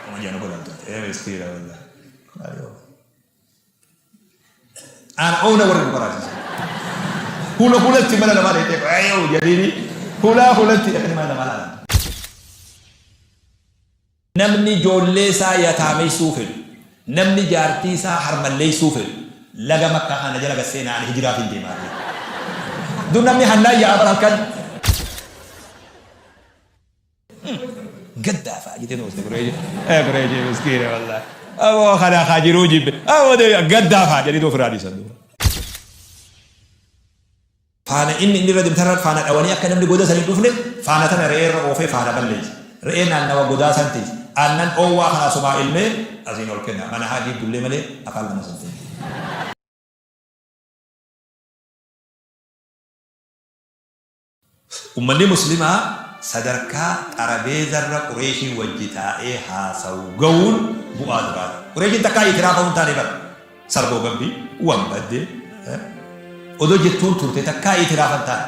Uma jedhan godhan taate. Ee miskiina wallahi. Maali yoo. Aan oona warri nu qaraasisa. Hula hulatti mana namaa dheetee ayoo jedhiini hulaa hulatti dhaqanii mana namaa laalan. Namni ijoollee isaa yataameysuu fedhu, namni jaartii isaa harmalleysuu fedhu, laga Makkaa kana jala gad seenaa ani hijraafin deemaa jedhe. Dur namni hannaan yaa'a bar halkan. Gaddaa fa'a jetee nu qureeshi. Ee qureeshi miskiina wallahi. Aboo kana kaa jiruu jibbe. Aboo gaddaa fa'a jedhanii ofirraa dhiisan duuba. Faana inni inni irra deemu tanarra faana dhawanii akka namni goda san hin dhufne faana tana re'ee irra oofee faana balleessa. Re'ee naannawa godaa san teessi. Aannan dhoowwaa kana asumaa ilmee asiin ol kenna. Mana haajii bullee malee afaan lama san ta'e. Ummanni Muslimaa sadarkaa xarabeezarra Qureeshiin wajji taa'ee haasawu gawuun bu'aa duraati. Qureeshiin takkaa itiraafa hin taane bar. Sarboo gabbii, wanbaddee, odoo jettuun turte takkaa itiraafa hin taane.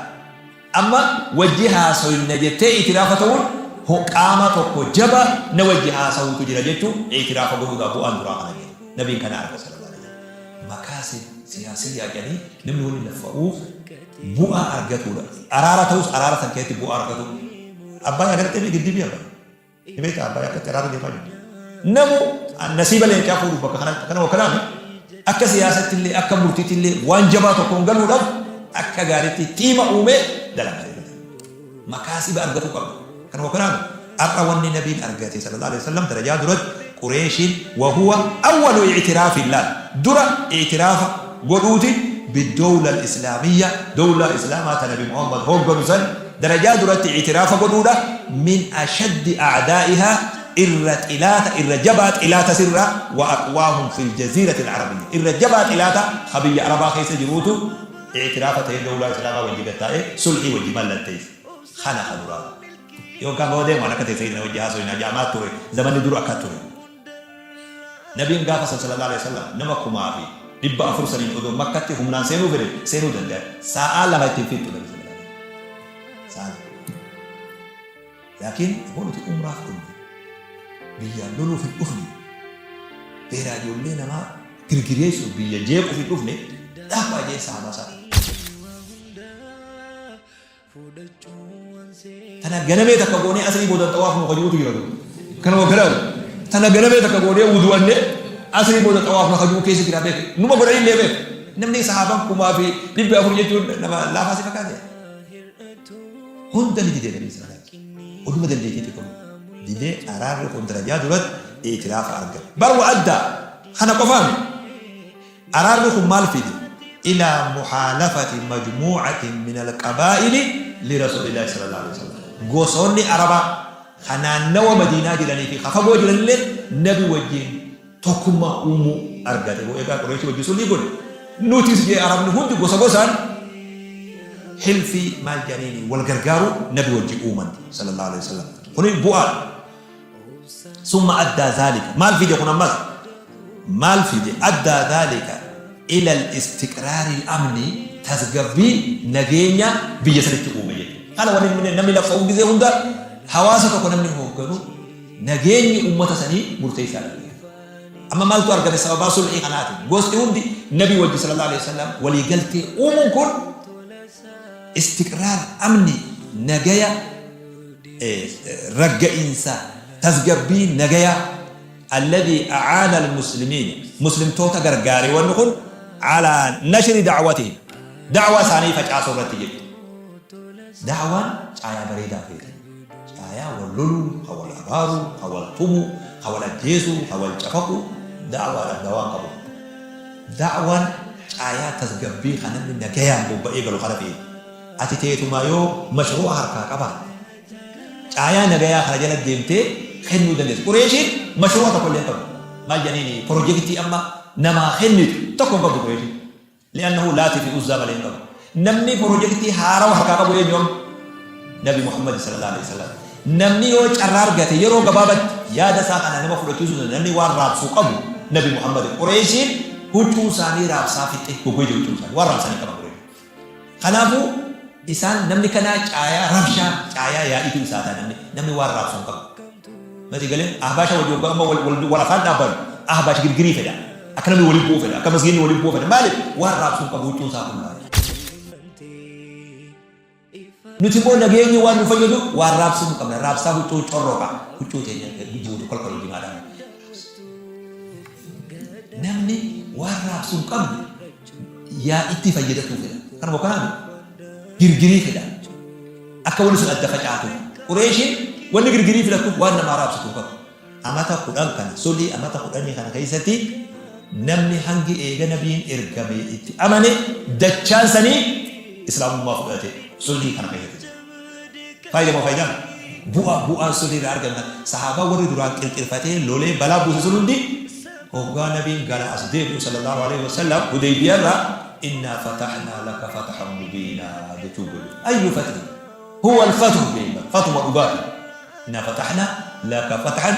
Amma wajji haasoyna jettee itiraafa ta'uun qaama tokko jaba na wajji haasawutu jira jechuu itiraafa godhuudha bu'aan duraa kana jedhe. Nabiin kana arga sallallahu alaihi wasallam. Makaasib siyaasiyyaa jedhanii namni waliin laffa'uuf bu'aa argatuudha. Araara ta'us araara san keessatti bu'aa argatu. Abbaa agartee fi giddibii abbaa. Ni beektaa abbaa akkatti araara deemaa jiru. Namu nasiiba leencaa fuudhuuf bakka kanatti kana wakkanaami. Akka siyaasatti illee akka murtiitti illee waan jabaa tokkoon galuudhaaf akka gaariitti tiima uumee dalagaa jira. Makaasiba argatuu qabna. Kana wakkanaami. Har'a wanni nabiin argate sallallahu alaihi wasallam darajaa duratti Qureeshiin wahuwa awwalu i'tiraafin laal dura i'tiraafa godhuuti biddowla al-islaamiyya dowlaa islaamaa ta nabi Muhammad hoogganu san darajaa duratti i'tiraafa godhuudha min ashaddi a'daa'ihaa irra xilaata irra jabaa xilaata sirraa wa aqwaahum fil jaziirati al-arabiyya irra jabaa xilaata ka biyya arabaa keessa jiruutu i'tiraafa ta'ee dowlaa islaamaa wajji gad taa'ee sulhii wajji mallatteesse kana ka duraa. Yookaan boodee waan akka ta'e sayyidina wajji haasoyna ja'amaa ture zamanni dur akka ture. Nabiin gaafa san sallallahu alaihi wasallam nama 1400 saniin odoo Makkatti humnaan seenuu fedhe seenuu danda'an. Saa'aa lama ittiin fixxu nabi sallallahu alaihi wasallam. Saa'aa lama. Laakiin aboo nuti umraaf dhufne biyyaan loluuf hin dhufne beeraa ijoollee namaa girgireessuuf biyya jeequuf hin dhufne dhaabaa jee sahaabaa isaa. Tana ganamee takka goonee asrii boodan xawaaf nu kajuutu jira duuba. Kana wakkanaa tana ganamee takka goonee wudu'annee asrii booda xawaaf nu kajuu keessa jira beeku. Numa godhanii illee beeku. Namni sahaabaan 1400 jechuun nama laafaa si fakkaate. Hunda ni didee nabii sallallahu alaihi wasallam. Oduma dandeettii qabu. Didee araarri kun darajaa duratti itiraafa argate. Bar wa addaa kana qofaami. Araarri kun maal fide? Ilaa muhaalafati majmuu'atin minal qabaa'ili lirasuulillaahi sallallaahu aleyhi wasallam. Gosoonni Arabaa ka naannawa Madiinaa jiranii fi ka fagoo jiranillee Nabi wajjiin tokkummaa uumuu argate. Hoo egaa Qureeyshii wajji sulhii godhe. Nutis jee Arabni hundi gosa gosaan hilfii maal jedhaniini wal gargaaruu Nabi wajji uuman sallallaahu aleyhi wasallam. Kuni bu'aadha. Summa addaa zaalika maal fide kun ammas maal fide addaa zaalika ila al-istiqraari al-amni tasgabbii nageenya biyya sanitti uume jechuudha. Kana wanni namni lafa gisee hunda hawaasa tokko namni hoogganu nageenyi ummata sanii murteessaadha. Amma maaltu argame sababaa sulhii kanaatiin gosti hundi nabi wajji sallallahu alaihi wasallam walii galtee uumuun kun istiqraar amni nagaya ragga'iinsa tasgabbii nagayaa alladhii a'aana almuslimiina muslimtoota gargaare wanni kun alaa nashri da'watihim da'waa isaanii facaasuu irratti jedhu. Da'waan caayaa bareedaa feeti. Caayaa wal loluu, ka wal abaaruu, ka wal tumuu, ka wal ajjeesuu, ka wal cafaquu da'waadhaaf dawaa hin qabu. Da'waan caayaa tasgabbii ka namni nagayaan bobba'ee galu kana feeti. Ati teetumaa yoo mashruu'a harkaa qabaatte, caayaa nagayaa kana jala deemtee kennuu dandeessa. Qureeshiin mashruu'a tokko illee hin qabdu. Maal jedhaniini pirojektii amma namaa kennitu tokko hin qabdu Qureeshiin. Li'annahu Laatii fi Uzzaa malee hin qabu. Namni pirojektii haarawa harkaa qabu eenyu amma? Nabi Muhammad sallallahu alaihi wasallam. Namni yoo carraa argate yeroo gabaabatti yaada isaa kana nama fudhachiisuu danda'a. Namni waan raabsuu qabu Nabi Muhammad. Qureeshiin huccuu isaanii raabsaa fixxe goggogee huccuu isaanii waan raabsanii qaban Qureeshiin. Kanaafuu isaan namni kanaa caayaa rabshaa caayaa yaa'iitu isaa ta'a namni namni waan raabsu hin qabu. Mati galee Ahbaasha wajji waggaa amma wal afaan dhaabban Ahbaash girgirii fedha. Akka namni waliin bu'u fedha. Akka masgiinni waliin bu'u fedha. Maaliif? Waan raabsuu qabu huccuun isaa kun maali? Nuti immoo nageenyi waan nu fayyadu waan raabsuu hin qabna. Raabsaa huccuu corroqa. Huccuu teenya guutu kolkoluu jimaadhaan. Namni waan raabsuu hin qabne yaa itti fayyadatuu fedha. Kanuma kanaami girgirii fedha. Akka wanni sun adda facaatuuf. Qureeshiin wanni girgirii filattuuf waan namaa raabsitu hin qabdu. Amata 10 kana, sulhii amata kudhanii kana keessatti namni hangi eega nabiin ergamee itti amane dachaan sanii islaamummaa fudhate sulhii kana keessatti. Faayida moo faayidaa miti? Bu'aa bu'aan sulhii irraa argame kana sahaabaa warri duraan qirqirfatee lolee balaa buuse sun hundi hoggaa nabiin gara as deebi'u sallallahu alaihi wasallam Hudaybiyaa irraa innaa fatahnaa laka fathan mubiinaa jechuu godhe. Ayyu fathi? Huwa al-fathu jee fatuma dhugaati. Innaa fatahnaa laka fathan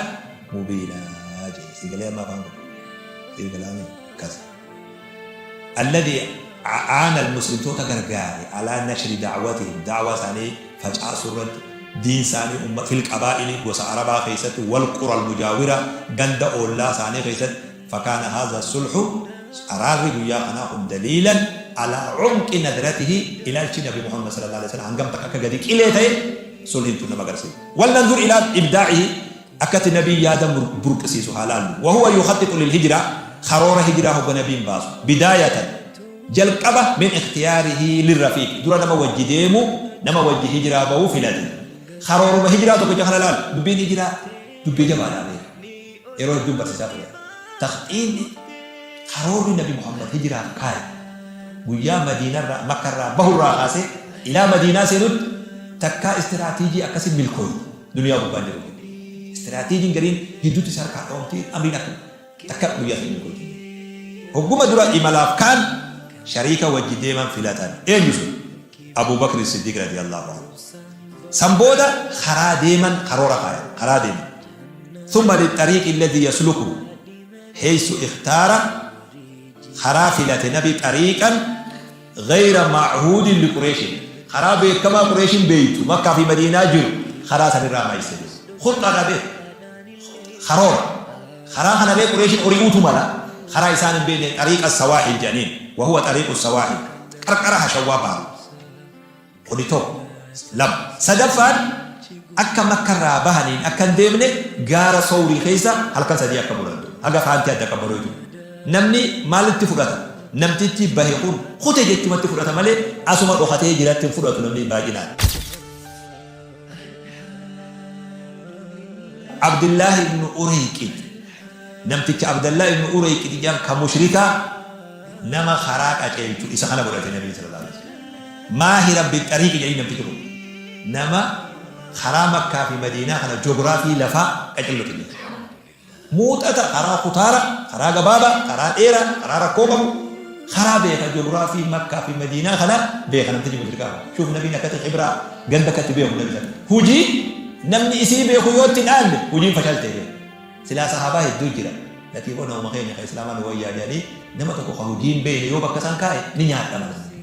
mubiinaa jee. Sii galee amma afaan kun? Sii galaame akkasi. Alladhi a'aana al-muslimtoota gargaare alaa nashri da'watihim da'waa isaanii facaasuu irratti diin isaanii umma fil qabaa'ili gosa arabaa keessatti wal qura al-mujaawira ganda oollaa isaanii keessatti fakaana haadha sulhu araarri guyyaa kanaa kun daliilan alaa cumqi nadratihi ilaalchi nabi Muhammad sallallahu alaihi wasallam hangam takka akka gadi qilee ta'e sulhiin tun nama agarsiisa. Wal nanzur ilaa ibdaa'ihi Akkatti Nabiin yaada burqisiisu haa laallu. Wahuwa yukhaxixu lilhijraa, karoora hijraa hogga Nabiin baasu. Bidaayatan, jalqaba min ikhtiyaarihi lirrafiiq, dura nama wajji deemu, nama wajji hijraa bahu filate. Karooruma hijraa tokkicha kana laali. Dubbiin hijraa dubbii jabaadha beeka. Yeroo hedduun barsiisaa ture. Takhxiinni karoorri Nabi Muhammad hijraaf kaaye guyyaa Madiinarraa, Makkarraa bahurraa kaasee ilaa Madiinaa seenutti takkaa istiraatiijii akkasii milkooyne. Duniyaa gubbaan jiru kun. Istiraatiijiin gariin jidduutti isa harkaa dhoomti amriin akka takka guyyaa san milkooyte. Hogguma dura imalaaf ka'an shariika wajji deeman filatan. Eenyu sun? Abuu Bakri Siddiiq radiyallaahu anhu. San booda karaa deeman karoora kaayan. Karaa deeman. Thumma lixxariiqi alladhii yaslukuhu heysu ikhtaara karaa filate nabi xariiqan Ghayra ma'huudin li Qureeshin, karaa beekkamaa Qureeshin beeytu Makkaa fi Madiinaa jiru karaa sanirraa maayse deema. Khuxxaadhaa beeka. Karoora. Karaa kana bee Qureeshin ori'uutu mala. Karaa isaan hin beekne xariiqa sawaahil jedhaniin. Wa huwa xariiqu sawaahil. Qarqara hashawwaa baha. Kuni tokko. Lama. Sadaffaan akka Makkarraa bahaniin akka hin deemne gaara Sowrii keessa halkan sadii akka bulan ture. Haga faanti adda qabbanooytu. Namni maalitti fudhata? Namtichi bahe kun kute jechumatti fudhata malee asuma dhokatee jiratti hin fudhatu namni baay'inaan. Abdillaahi ibnu Ureyqix Namticha Abdallaa ibnu Ureyqix jedhan ka mushrikaa nama karaa qaceelchu isa kana godhate Nabiin sallallahu alaihi wasallam. Maahiran bixariiqi jedhanii namtichi kun nama karaa Makkaa fi Madiinaa kana joogiraafii lafaa qacellotu jedha. Muuxata karaa kutaara, karaa gabaabaa, karaa dheeraa, karaa rakkoo qabu, karaa beeka joogiraafii Makkaa fi Madiinaa kana beeka namtichi mushrikaa kun. Shuuf Nabiin akkatti khibraa ganda akkatti beeku nabi sana. Hujii namni isii beeku yoo itti dhaanne hujiin fashaltee beeka. Silaa sahaabaa hedduu jira. Lakiifoo namuma keenya ka islaamaa nu wayyaa jedhanii nama tokko ka hujii hin beeyne yoo bakka san kaaye ni nyaadhama namni.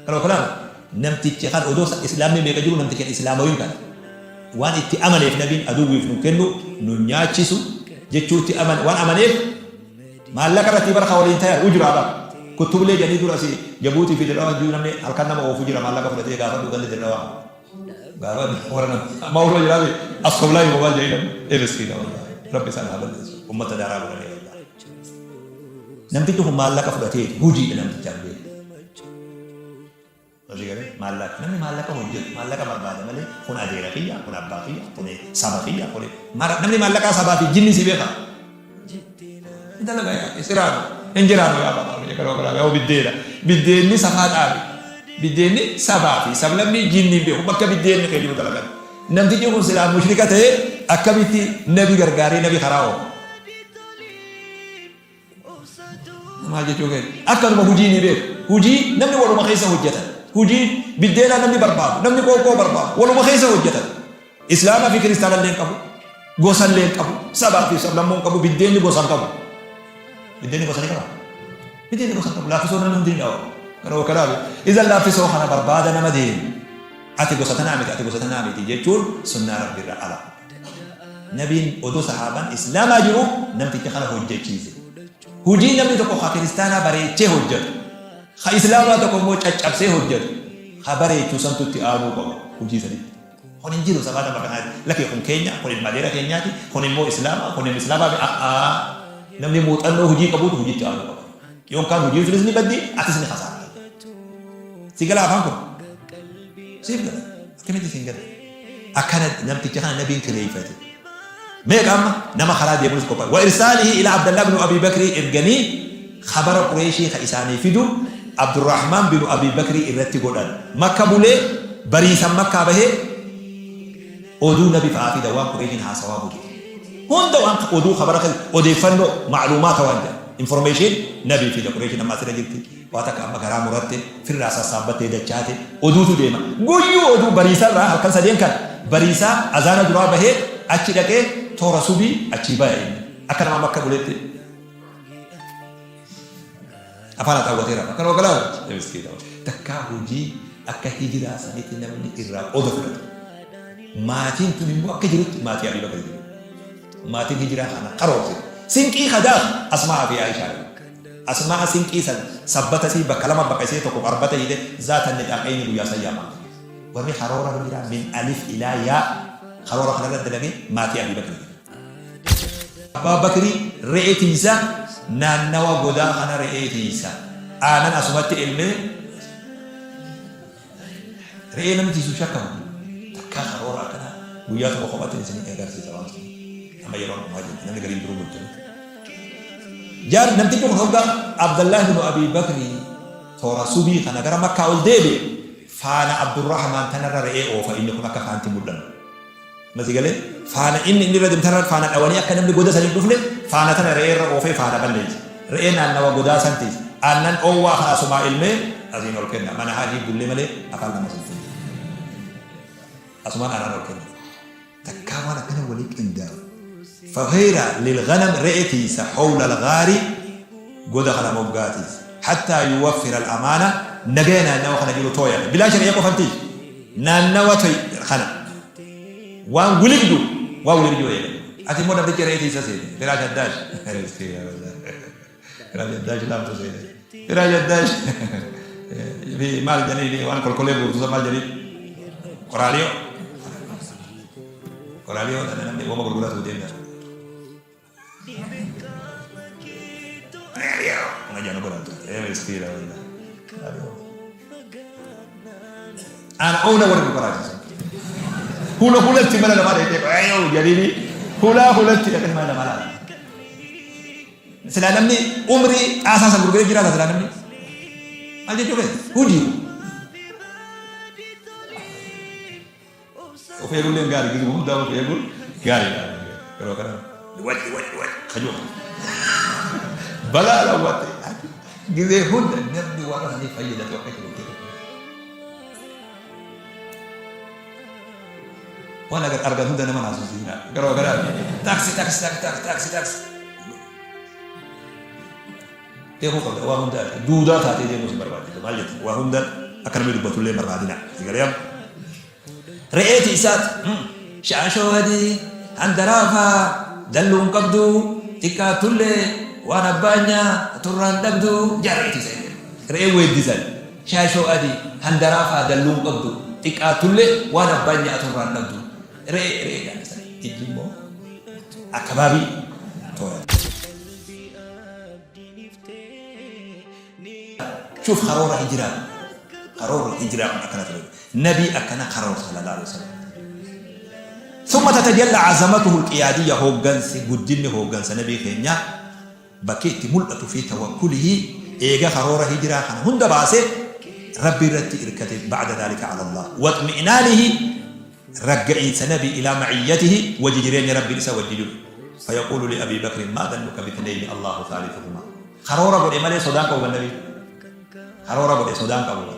Kana kanaaf namtichi kan odoo islaamni meeqa jiru namticha hin islaamawin kana waan itti amaneef nabiin aduwwiif nu kennu nu nyaachisu jechuutti aman waan amaneef maallaqa irratti bara ka waliin tayan ujuraa bara kuttublee jedhanii dura si jabuutii fi dirrawaa jiru namni halkan nama oofu jira maallaqa fudhatee gaafadhu ganda dirrawaa. Gaafa warra nama amma warra jiraa be assoblaa yoo maal jedhanii namni ee miskiina wallahi rabbi isaan haa balleessu ummata daaraa godhanii wallahi. Namtichi kun maallaqa fudhatee hojiidha namtichaan beeku. Hojii galee maallaqa namni maallaqa hojjetu maallaqa barbaada malee kun adeera kiyya kun abbaa kiyya kun saba kiyya kun namni maallaqaa sabaa fi jinni si beeka. Dalaga yaa siraanu hin jiraanu yaa baba biyya kana kana yaa biddeena biddeenni safaa xaafi biddeenni sabaa fi sablammii jinni hin beeku bakka biddeenni kee jiru dalagan namtichi kun silaa mushrika ta'ee akkamitti nabi gargaaree nabi karaa oofa maal jechuu kee akkanuma hujii ni beeku hujii namni waluma keessa hojjetan hujii biddeenaa namni barbaadu namni qoonqoo barbaadu waluma keessa hojjetan Islaama fi kiristaana illee hin qabu. Gosa illee hin qabu. Sabaa fi sablammuu hin qabu. Biddeenni gosa hin qabu. Biddeenni gosa ni qaba. Biddeenni gosa hin qabu. Laaffisoo namni hundi ni dhawa. Kana kanaaf idan laaffisoo kana barbaada nama deemu. Ati gosa tanaa miti ati gosa tanaa miti jechuun sunnaa Rabbi irraa ala. Nabiin odoo sahaabaan Islaamaa jiruu namticha kana hojjachiise. Hujii namni tokko ka kiristaanaa bareechee hojjatu, ka Islaamaa tokko immoo caccabsee hojjatu, ka bareechu santu itti aanuu qaba hujii sanitti. Kun hin jiru sabaa nama kanaati. Lakki kun keenya, kun ilma adeera keenyaati, kun immoo Islaama, kun Islaamaa fi a'aa. Namni muuxannoo hujii qabuutu hujitti aanuu qaba. Yookaan hujiin sunis ni baddi, atis ni kasaarta. Si gala afaan kun? Siif gala. Akkamitti siin gala? Akkana namticha kana nabiin kireeffate. Meeqa amma nama karaa deemuunis qophaa'e. Wa irsaalihi ila Abdallah ibn Abi Bakrii erganii khabara Qureeshii ka isaanii fidu Abdurrahmaan binu Abi Bakrii irratti godhan. Makka bulee bariisan Makkaa bahee oduu nabi fa'aa fida waan Qureeshiin haasawaa bulte. Hunda waan oduu khabara odeeffannoo macluumaata waan jedhan. Information nabii fida Qureeshiin amma asirra jirti. Waa takka amma garaa muratte, firraa sassaabbattee dachaate, oduutu deema. Guyyuu oduu bariisarraa halkan sadeen kana bariisaa azaana duraa bahee achi dhaqee toora subii achii baya inni. Akka nama Makka buletti afaan haxaawwatee rafa. Akkanuma galaa miskiina. Takkaa hojii akka hijiraa sanitti namni irraa qooda fudhatu. Maatiin tun immoo akka jirutti maatii Abii Bakri jiru. Maatiin hijiraa kana karoorse. Sinqii kadaa Asmaa'aa fi Aayishaa. Asmaa'a sinqii san sabbata isii bakka lama baqaysee tokko qarbata hiite zaata nixaaqayni guyyaa san yaamamte. Warri karoora hijiraa min alif ilaa yaa karoora kana irra dalage maatii Abii Bakriiti. Abbaa Bakrii re'ee tiysa naannawa godaa kana re'ee tiysa. Aanan asumatti elmee Re'ee namni tiisu shakkamu takkaa karoora akkanaa guyyaa tokko kophaatti isin agarsiisa waan sun. Amma yeroon dhumaa jirti namni gariin duruu bulchani. Jaar namtichi kun hoggaa Abdallah ibn Abi Bakri toora subii kana gara Makkaa ol deebi'e faana Abdurrahmaan tanarra re'ee oofa inni kun akka faanti mul'annu. Amma si galee faana inni inni irra deemu tanarra faana dhawanii akka namni goda san hin dhufne faana tana re'ee irra oofee faana balleessa. Re'ee naannawa godaa san tiisa. Aannan dhoowwaa kana asumaa ilmee asiin ol kenna. Mana haajii bullee malee afaan lama sin finne. Asumaan aannan ol kenna. Takkaa waan akkana walii qindaa'u. Faghira lilghanam re'ee tiisa hawla alghaari goda kana moggaa tiisa. Hattaa yuwaffira al-amaana nagaya naannawa kana jiru tooyata. Bilaasha re'ee qofan tiisa. Naannawa toy kana waan wiligdu waan wiligdu eega. Ati immoo namtichi re'ee tiisa seete. Firaash addaash. Firaash addaash laamtu seete. Firaash addaash. Fi maal jedhanii waan kolkolee guurtu san maal jedhanii? Qoraaliyoo. Qoraaliyoo namni wama gurguratu deemna. Ana oona warri konkolaachisu. Hula hulatti mana namaa dhaqee ayoo jedhini hulaa hulatti dhaqee mana namaa laala. Silaa namni umrii xaasaa san gurguree jiraata silaa namni. Maal jechuu feete? Hujii. Of eeguulleen gaarii gizuma hundaa of eeguun gaariidha. Yeroo kana wacci wacci wacci kajoo balaa raawwatte gizee hunda namni waan sanii fayyadatu akka jiru ta'e. Waan agar argan hunda nama naasisiina. Garuu gara taaksii taaksii taaksii taaksii taaksii. Beekuu qabda waa hunda ati duudaa taatee deemuu si barbaachisa maal jette waa hunda akka namni dubbatu illee barbaadina si galee amma. Re'eeti isaati shaashoo adii handaraafaa dalluun qabdu xiqqaattullee waan abbaan nyaa turraan dhabdu jaa re'eeti isa re'ee weeddisan shaashoo adii handaraafaa dalluun qabdu xiqqaattullee waan abbaan nyaa turraan dhabdu re'ee re'ee jaalisa ijji immoo akabaabii toora. Shuuf karoora hijiraa karoorri hijiraa kun akkana ture nabii akkana karoorsa sallallahu alaihi wasallam. Thumma tatajalla azamatuhu alqiyaadiyya hooggansi guddinni hooggansa nabii keenyaa bakki itti mul'atu fi tawakkulihi eega karoora hijiraa kana hunda baase rabbi irratti irkate ba'da dhalika ala Allah waxmi'naanihi Ragga'iinsa Nabii ilaa ma'iyyatihi wajji jireenya Rabbiin isa wajji jiru. Fayaquulu li Abii Bakrin maa dhannuka bithnayni Allaahu thalithuhumaa. Karoora godhe malee sodaan qabu ban Nabiin. Karoora godhe sodaan qabu ban.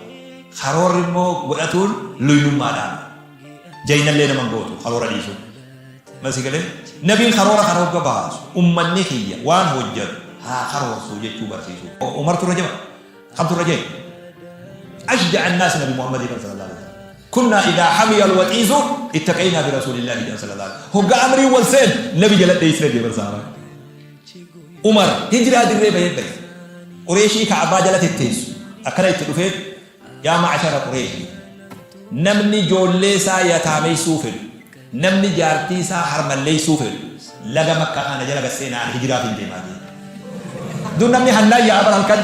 Karoorri immoo godhatuun luynummaadhaan. Jaynallee nama hin gootu karoora dhiisuun. Mal si galee? Nabiin karoora kana hogga baasu ummanni kiyya waan hojjatu haa karoorsuu jechuu barsiisuu. Umartu irra jaba. Kamtu irra jee? Ashja'a annaasi Nabi Muhammadii kan sallallahu alaihi wasallam. Kunnaa idaa hamiya alwaxiisu ittaqaynaa birasuulillaahi jedhan sallallahu alaihi wasallam. Hoggaa amriin wal seen nabi jala dheeysina jee bar sahaabaan. Umar hijiraa dirree bahee bahe. Qureeshii Ka'abaa jala tetteessu akkana itti dhufee yaa ma'ashara Qureeshii namni ijoollee isaa yataameysuu fedhu namni jaartii isaa harmalleeysuu fedhu laga Makkaa kana jala gad seenaa ani hijiraaf hin deemaa jee. Dur namni hannaan yaa'a bar halkan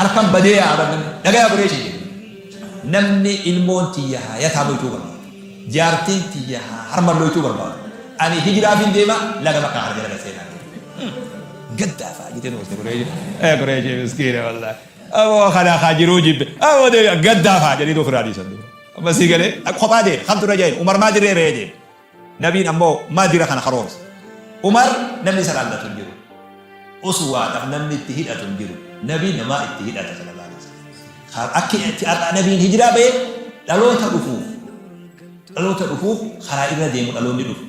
halkan badee yaa'a bar namni dhagayaa Qureeshii jee. Namni ilmoon tiyya haa yataamoytuu barbaadu jaartiin tiyya haa harmalloytuu barbaadu ani hijiraafin deema laga Makkaa kana jala gad seenaa jee. Gaddaa fa'aa jetee nu Qureeshii. Qureeshii miskiina wallaahi. Aboo kana haa jiruu jibbe. Aboo deebi'a gaddaa fa'aa jedhanii ofirraa dhiisan. Amma sii galee kophaa deeme kamtu irra jaheen Umar maa dirree bahee deeme. Nabiin ammoo maa dira kana karoorse. Umar namni isa laallatu hin jiru. Uswaadhaaf namni itti hidhatu hin jiru. Nabiin namaa itti hidhata sallallahu alaihi wasallam. Akki itti har'a nabiin hijiraa bahee dhaloota dhufuuf dhaloota dhufuuf karaa irra deemu dhaloonni dhufu.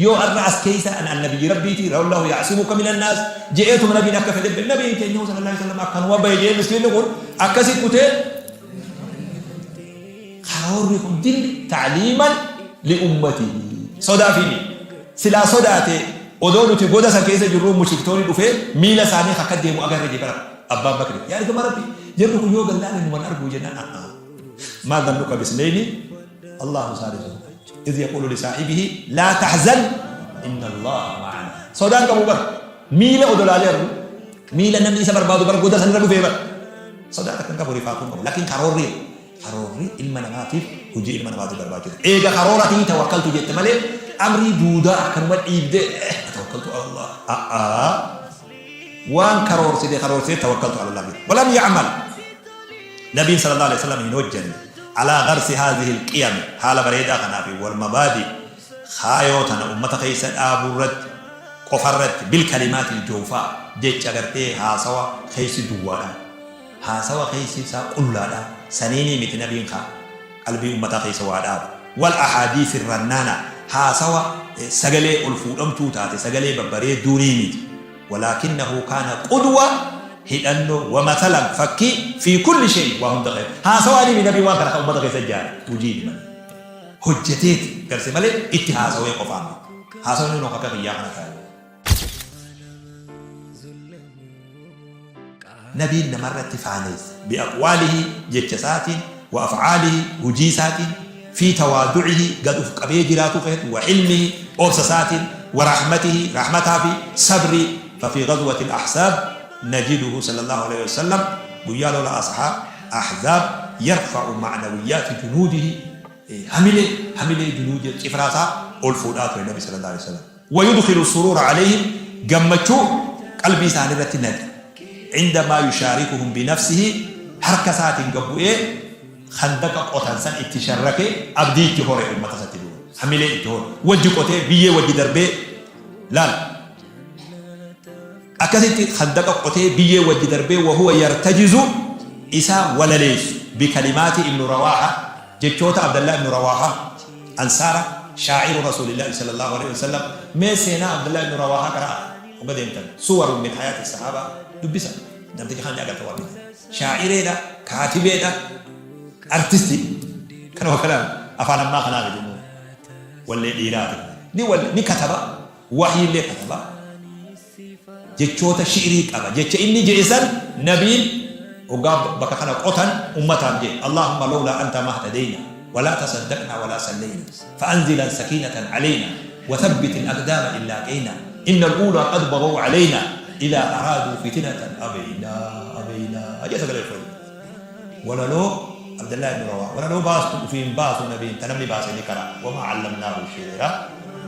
Yoo arra as keeysa an an nabiyyi Rabbiiti wallaahu ya'simuka minan naas je'eetuma nabiin akka fedhe bahe. Nabiin keenya sallallahu alaihi wasallam akkanuma bahe je'ee miskiinni kun akkasi kutee karoorri kun dilli ta'liiman li ummatihi sodaa fi silaa sodaate odoo nuti goda san keessa jirruu mushriktoonni dhufee miila isaanii akka deemu agarre jee bara abbaan bakri yaa ergama rabbi jarri kun yoo gallaale numan arguu jennaan a'a maa dhannuka bisneyni Allahu saalisuhuma iz yaquulu lisaahibihi laa tahzan inna Allaha ma'ana. Sodaan qabu bar miila odolaalee argu miila namni isa barbaadu bar goda sanirra dhufee bar sodaa takka hin qabu rifaatuu hin qabu laakiin karoorri karoorri ilma namaatiif hojii ilma namaatiif barbaachisu eega karooratii tawakkaltu jette malee amrii duudaa akkanuma dhiibdee tawakkaltu ala Allah a'aa waan karoorsite karoorsite tawakkaltu ala Allah jette walam ya'mal Nabiin sallallaahu aleyhi wa sallam hin hojjanne, alaa gharsi haazihil qiyami, haala bareedaa kanaa fi wal mabaadi, kaayoo tana ummata keessa dhaabuu irratti qofarratti, bil kalimaatil jawfaa, jecha gartee haasawa keessi duwwaadhaa, haasawa keessi isaa qullaadhaa, saniinii miti Nabiin ka qalbii ummataa keessa waa dhaabu, wal ahaadiisir rannaana, haasawa sagalee ol fuudhamtuu taate, sagalee babbareedduunii miti. Walaakinnahu kaana qudwa, hidhannoo, wa mathalan, fakkii, fii kulli shay'in, waa hunda keessatti. Haasawaanii mi Nabiin waan kana kan ummata keessa ijaare? Hujiini malee. Hojjateeti garse malee itti haasawee qofaa miti. Haasawni kunoo akka kiyyaa kana taa'e. Nabiin namarratti faaneessa. Bi aqwaalihi, jecha isaatiin, wa af'aalihi, hujii isaatiin, fi tawaadu'ihi, gad uf qabee jiraatuu keessatti, wa hilmihi, obsa isaatiin, wa rahmatihi, rahmataa fi sabrii, fa fi ghazwati al-ahzaab najiduhu sallallahu alayhi wa sallam, guyyaa lola ashaa, ahzaab, yarfa'u ma'nawiyyaati junuudihi, hamilee, hamilee junuudii, cifraa isaa ol fuudhaa ture Nabi sallallahu alayhi wa sallam. Wa yudkhilu suruura alayhim, gammachuu qalbii isaanii irratti naqe. Indamaa yushaarikuhum binafsihi, harka isaatiin gad bu'ee khandaqa qotan san itti sharrakee abdii itti hore ummata isatti duuba. Hamilee itti hore. Wajji qotee biyyee wajji darbee laal. Akkasitti khandaqa qotee biyyee wajji darbee wahuwa yartajizu isa walaleessu bikalimaati ibnu Rawaaha jechoota Abdallah ibnu Rawaaha Ansaara shaa'iru Rasuulillaahi sallallaahu aleyhi wasallam mee seenaa Abdallah ibnu Rawaahaa qara'aa hogga deemtan suwarun min hayaati sahaabaa dubbisa namticha kana ni agarta waan inni shaa'ireedha kaatibeedha artistii kanuma kanaan afaan ammaa kanaa miti immoo wallee dhiiraati ni walle ni kataba wahyiillee kataba jechoota shi'rii qaba. Jecha inni je'e san Nabiin hoggaa bakka kana qotan ummataaf je'e, Allaahumma lawlaa anta mahtadayna walaa tasaddaqnaa walaa sallayna fa'anzilan sakiinatan alaynaa wa thabbitil aqdaama in laaqaynaa innal uulaa qad bagaw alaynaa idaa araaduu fitinatan abaynaa abaynaa je'e sagalee ol fuudhee. Walaloo Abdallaah ibnu Rawaa walaloo baastu ufii hin baasu Nabiin ta namni baase ni qara'a wamaa allamnaahu shi'ra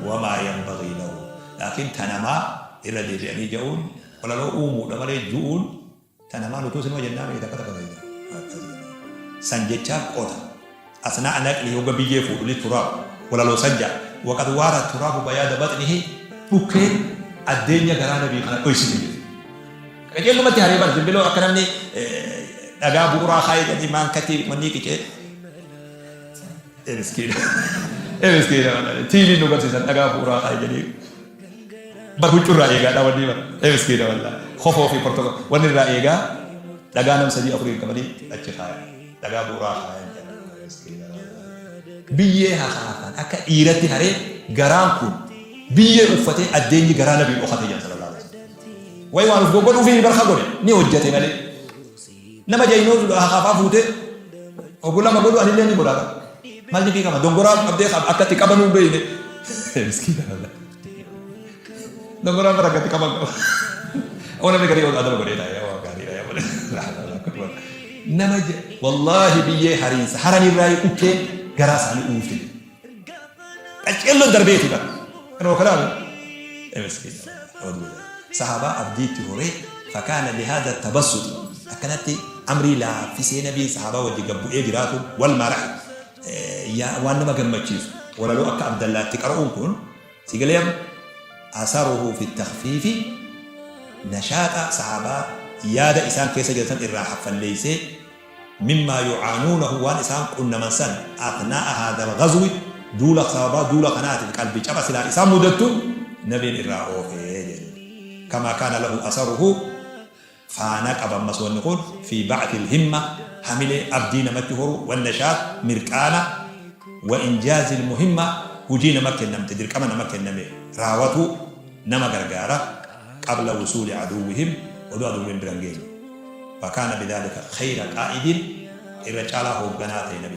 wamaa yanbagii lahu Laakiin ta namaa irra deebi'anii ja'uun walaloo uumuudha malee ju'uun ta namaa nutuu sinuma jennaa mii takka takka keessa. San jechaaf qota. Asnaa'a naqlihi hogga biyyee fuudhu litturaab walaloo san ja'a. Waqad waara turaabu bayaada baxnihi dhukkeen addeenya garaa nabii kana dhoysite jedhe. Qaceellumatti haree bar zimbiloo akka namni dhagaa bu'uraa kaayee jedhanii maankatti wanni qicee. Ee miskiina. Ee miskiina wallahi. TV nu barsiisan dhagaa bu'uuraa kaa'i jedhee. Bar huccuu irraa eegaadha wanni bar. Ee miskiina wallahi. Kofoo fi portoko wanni irraa eegaa dhagaa nam sadii afurii qabanii achi kaaya. Dhagaa bu'uuraa kaayan jedhan. Miskiina wallahi. Biyyee hakaafan akka dhiiratti haree garaan kun biyyee uffatee addeenyi garaa nabii dhokate jedhan sallallahu alaihi wasallam. Wayi waan uf goggodhuufi barka godhe ni hojjate malee. Nama jaynoo hakaafaa fuutee oguu lama godhu anillee ni godhaa. Maal ni qaba dongoraa qabdee akka itti qabanuu hin beekne. Miskiina wallahi. Dongoraa bara akka itti qaban qaba. Oo namni garii adaba godhee taa'ee waa gaariidha yaa malee. Nama wallaahi biyyee hariinsa haranirraa dhukkee garaa isaanii uwwifte. Qaceelloon darbeeti bara. Kanuma kalaame. Miskiina. Sahaabaa abdiitti horee fakaana bihaada tabassuxi akkanatti amrii laaffisee nabiin sahaabaa wajji gad bu'ee jiraatu wal marahi waan nama gammachiisu walaloo akka Abdallaatti qara'uun kun si galee amma asaruhu fi takhfiifi nashaaxa sahaabaa yaada isaan keessa jiran san irraa haffalleeysee mimmaa yu'aanuunahu waan isaan qunnaman san athnaa'a haadhal ghazwi duula sababaa duula kanaatiif qalbii caba silaa isaan mudattu nabiin irraa oofee jenna. Kamaa kaana lahu asaruhu faana qaba ammas wanni kun fi ba'thil himma hamilee abdii namatti horu wannashaat mirqaana wa injaazil muhimma hujii nama kennamte dirqama nama kenname raawatuu nama gargaara qabla wusuuli aduwwihim odoo aduwwiin bira hin geenye. Fakaana bidhaalika khayra qaa'idin irra caalaa hoogganaa ta'e nabi.